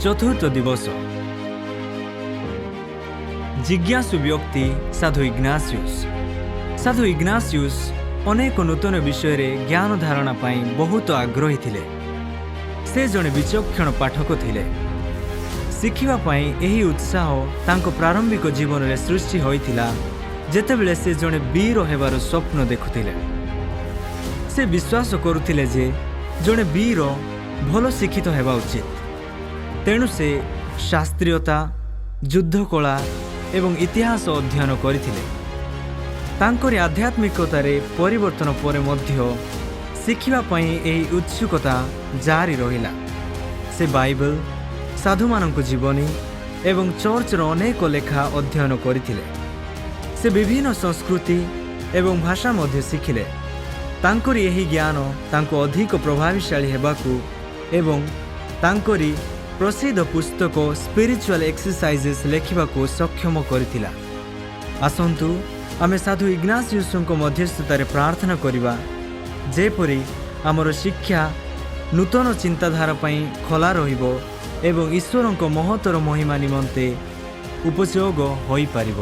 ଚତୁର୍ଥ ଦିବସ। ଜିଜ୍ଞାସୁ ବ୍ୟକ୍ତି ସାଧୁ ଇଗ୍ନାସିୟୁସ୍। ସାଧୁ ଇଗ୍ନାସିୟୁସ୍ ଅନେକ ନୂତନ ବିଷୟରେ ଜ୍ଞାନ ଧାରଣା ପାଇଁ ବହୁତ ଆଗ୍ରହୀ ଥିଲେ। ସେ ଜଣେ ବିଚକ୍ଷଣ ପାଠକ ଥିଲେ। ଶିଖିବା ପାଇଁ ଏହି ଉତ୍ସାହ ତାଙ୍କ ପ୍ରାରମ୍ଭିକ ଜୀବନରେ ସୃଷ୍ଟି ହୋଇଥିଲା, ଯେତେବେଳେ ସେ ଜଣେ ବୀର ହେବାର ସ୍ୱପ୍ନ ଦେଖୁଥିଲେ। ସେ ବିଶ୍ୱାସ କରୁଥିଲେ ଯେ ଜଣେ ବୀର ଭଲ ଶିକ୍ଷିତ ହେବା ଉଚିତ। ତେଣୁ ସେ ଶାସ୍ତ୍ରୀୟତା, ଯୁଦ୍ଧକଳା ଏବଂ ଇତିହାସ ଅଧ୍ୟୟନ କରିଥିଲେ। ତାଙ୍କରି ଆଧ୍ୟାତ୍ମିକତାରେ ପରିବର୍ତ୍ତନ ପରେ ମଧ୍ୟ ଶିଖିବା ପାଇଁ ଏହି ଉତ୍ସୁକତା ଜାରି ରହିଲା। ସେ ବାଇବଲ, ସାଧୁମାନଙ୍କ ଜୀବନୀ ଏବଂ ଚର୍ଚ୍ଚର ଅନେକ ଲେଖା ଅଧ୍ୟୟନ କରିଥିଲେ। ସେ ବିଭିନ୍ନ ସଂସ୍କୃତି ଏବଂ ଭାଷା ମଧ୍ୟ ଶିଖିଲେ। ତାଙ୍କରି ଏହି ଜ୍ଞାନ ତାଙ୍କୁ ଅଧିକ ପ୍ରଭାବଶାଳୀ ହେବାକୁ ଏବଂ ତାଙ୍କରି ପ୍ରସିଦ୍ଧ ପୁସ୍ତକ ସ୍ପିରିଚୁଆଲ ଏକ୍ସରସାଇଜେସ୍ ଲେଖିବାକୁ ସକ୍ଷମ କରିଥିଲା। ଆସନ୍ତୁ ଆମେ ସାଧୁ ଇଗ୍ନାସିୟୁସଙ୍କ ମଧ୍ୟସ୍ଥତାରେ ପ୍ରାର୍ଥନା କରିବା, ଯେପରି ଆମର ଶିକ୍ଷା ନୂତନ ଚିନ୍ତାଧାରା ପାଇଁ ଖୋଲା ରହିବ ଏବଂ ଈଶ୍ୱରଙ୍କ ମହତ୍ତର ମହିମା ନିମନ୍ତେ ଉପଯୋଗ ହୋଇପାରିବ।